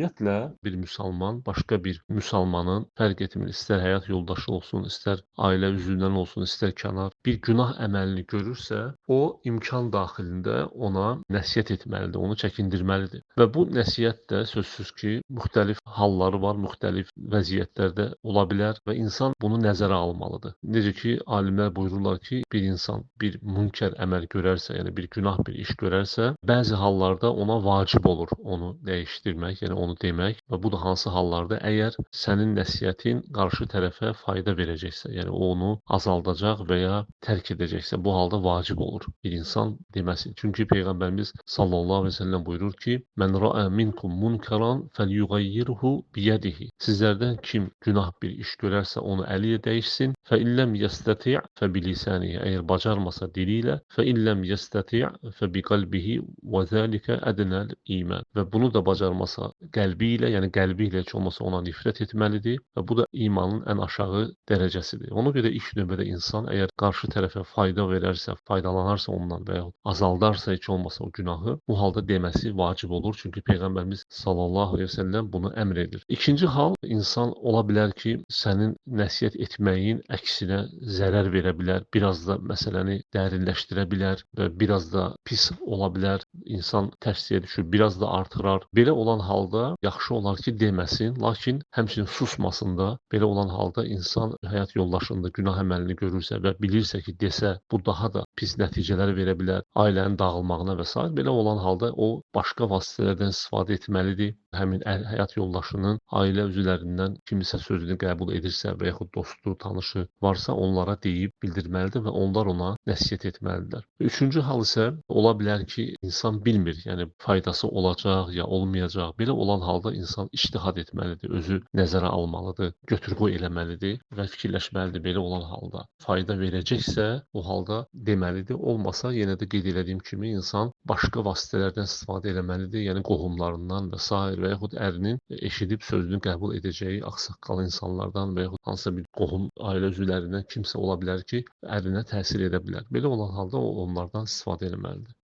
Ümumiyyətlə bir müsəlman başqa bir müsəlmanın fərq etmir, istər həyat yoldaşı olsun, istər ailə üzvündən olsun, istər kənar bir günah əməlini görürsə, o imkan daxilində ona nəsihət etməlidir, onu çəkindirməlidir. Və bu nəsihət də sözsüz ki, müxtəlif halları var, müxtəlif vəziyyətlərdə ola bilər və insan bunu nəzərə almalıdır. Necə ki, alimlər buyururlar ki, bir insan bir münkər əməl görərsə, yəni bir günah bir iş görərsə, bəzi hallarda ona vacib olur onu dəyişdirmək, yəni onu demək və bu da hansı hallarda əgər sənin nəsihətin qarşı tərəfə fayda verəcəksə, yəni o onu azaldacaq və ya tərk edəcəksə, bu halda vacib olur bir insan deməsi. Çünki Peyğəmbərimiz sallallahu əleyhi və səlləm buyurur ki: "Mən ra'a minkum munkaran felyughayyirhu biyadihi." Sizlərdən kim günah bir iş görərsə, onu əli ilə dəyişsin. Fe illem yestati' fe bilisanihi. Əgər bacarmasa dili ilə, fe illem yestati' fe biqalbihi və zalika adnal iman. Və bunu da bacarmasa qəlbi ilə, yəni qəlbi ilə heç olmasa ona nifrət etməlidir və bu da imanın ən aşağı dərəcəsidir. Ona görə ilk növbədə insan əgər qarşı tərəfə fayda verərsə, faydalanarsa ondan və yaxud azaldarsa heç olmasa o günahı, bu halda deməsi vacib olur. Çünki Peyğəmbərimiz sallallahu əleyhi və səlləm bunu əmr edir. İkinci hal, insan ola bilər ki, sənin nəsihət etməyin əksinə zərər verə bilər, biraz da məsələni dərinləşdirə bilər və biraz da pis ola bilər. İnsan tərsliyə düşür, biraz da artırar. Belə olan halda yaxşı olar ki, deməsin, lakin həmçinin susmasın da. Belə olan halda insan həyat yoldaşında günah əməlini görürsə və bilirsə ki, desə bu daha da pis nəticələr verə bilər, ailənin dağılmağına və sair. Belə olan halda o başqa vasitələrdən istifadə etməlidir. Həmin həyat yoldaşının ailə üzvlərindən kimisə sözünü qəbul edirsə və yaxud dostu, tanışı varsa onlara deyib bildirməlidir və onlar ona nəsihət etməlidirlər. Üçüncü hal isə ola bilər ki, insan bilmir, yəni faydası olacaq ya olmayacaq. Belə olan halda insan ictihad etməlidir, özü nəzərə almalıdır, götür-qoy eləməlidir və fikirləşməlidir belə olan halda. Fayda verəcəksə o halda deməlidir, olmasa yenə də qeyd elədiyim kimi insan başqa vasitələrdən istifadə eləməlidir, yəni qohumlarından və sair və yaxud ərinin eşidib sözünü qəbul edəcəyi ağsaqqal insanlardan və yaxud hansısa bir qohum ailə üzvlərindən kimsə ola bilər ki, ərinə təsir edə bilər. Belə olan halda o onlardan istifadə eləməlidir.